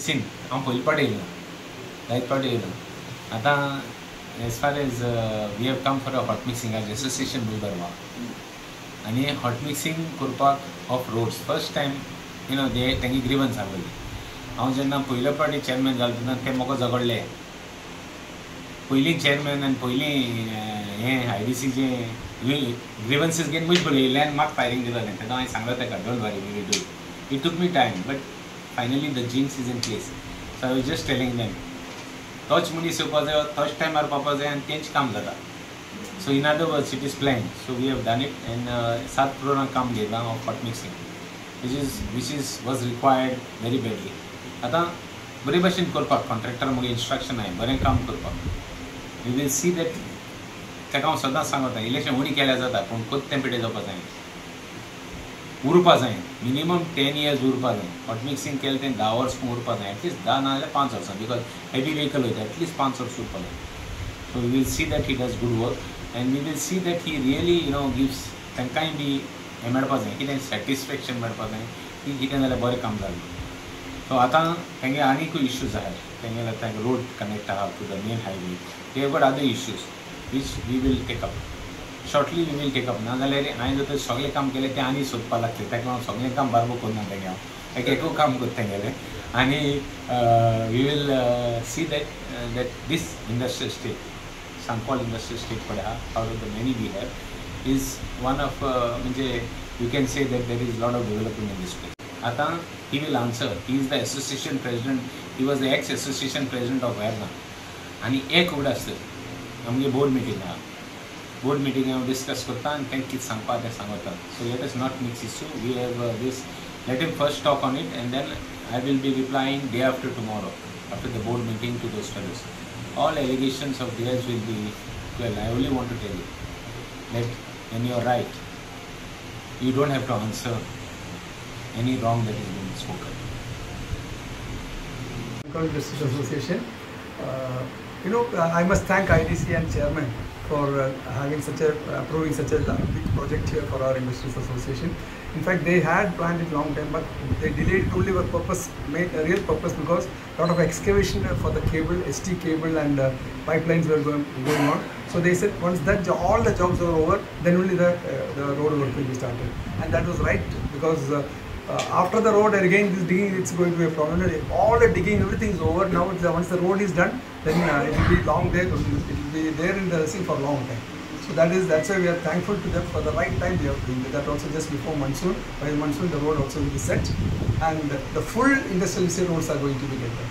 Scene हांव पयले पाटी येयलो, जायत पाटी येयलो. आतां as far as we have come for a hot mixing as association Mui Barwa आनी हॉट मिक्सिंग करपाक of roads first time you know they तेंगे ग्रिवन्स आसलेली. हांव जेन्ना पयले पाटी चेअरमॅन जालो तेन्ना ते म्हाका झगडले. पयलीं चेअरमॅन आनी पयलीं हें आयडीसीचें ग्रिवन्सीस घेवन मुयच बरयल्लें आनी म्हाका फायरींग दिलेलें. तेन्ना हांवें सांगलें ताका, don't worry, we will do it. It took me time but finally the jeans is in place. So I was just telling them, तोच मनीस येवपा जाय, तोच टायमार पावपा जाय आनी तेंच काम जाता. So in other words it is plan. So we have done it and 7 करोडांक काम घेतलां of hot mixing which is was required very badly. आतां बरे भाशेन करपाक कॉन्ट्रॅक्टर म्हगे इन्स्ट्रक्शन आहाय बरें काम करपाक. We will see that. ताका हांव सदांच सांगता, इलेक्शन उणी केल्यार जाता पूण कोत्तें पिठें जावपा जाय, उरपा जाय, मिनिमम 10 इयर्स उरपा जाय. हॉट मिक्सिंग केलें तें 10 वर्स उरपा जाय, एटलिस्ट 10 ना जाल्यार 5 वर्सां, because heavy vehicle वयता, एटलिस्ट 5 वर्स उरपा जाय. So we will see that he does good work and we will see that he really you know gives तांकांय बी हें मेळपा जाय, कितें सॅटिस्फॅक्शन मेळपा जाय की कितें जाल्यार बरें काम जालें. सो आतां तेंगे आनीकूय इश्यूज आहात तेंगेले, तांकां रोड कनेक्ट आहा to the main highway. They have got other issues which we will take up shortly. We will take up. ना जाल्यार हांवें जर सगळें काम केलें तें आनी सोदपाक लागतलें. ताका लागून सगळें काम बारबो करना तेंगे, हांव एक एकूय काम करता तेंगेलें. आनी we will see that that this industrial estate, Sancoale industrial estate पळय आहा, out of the many we have is one of म्हणजे you can say that there is lot of development in this place. आतां he will answer. He is the association president, he was the ex association president of Verna. आनी एक उगडास आमगे board meeting आहा, board meeting हांव discuss करता आनी तांकां कितें सांगपा तें सांगता. So let us not mix issue. We have this, let him first talk on it and then I will be replying day after tomorrow after the board meeting to those fellows. All allegations of theirs will be well. I only want to tell you that when you are right, you don't have to answer any wrong that is being spoken. Industries Association. I must thank IDC and Chairman for having such a approving such a big project here for our Industries Association. In fact, they had planned it long time, but they delayed it only for purpose, made a real purpose, because a lot of excavation for the cable, ST cable and pipelines were going on. So they said once that all the jobs were over, then only the road work will be started. And that was right, because after the road again this digging, it's going to be a problem. All the digging, everything is over now. Once the road is done, then it will be long there, it will be there in the sea for a long time. So that's why we are thankful to them for the right time they have been. That also just before monsoon. By monsoon the road also will be set, and the full industrial estate roads are going to be get done.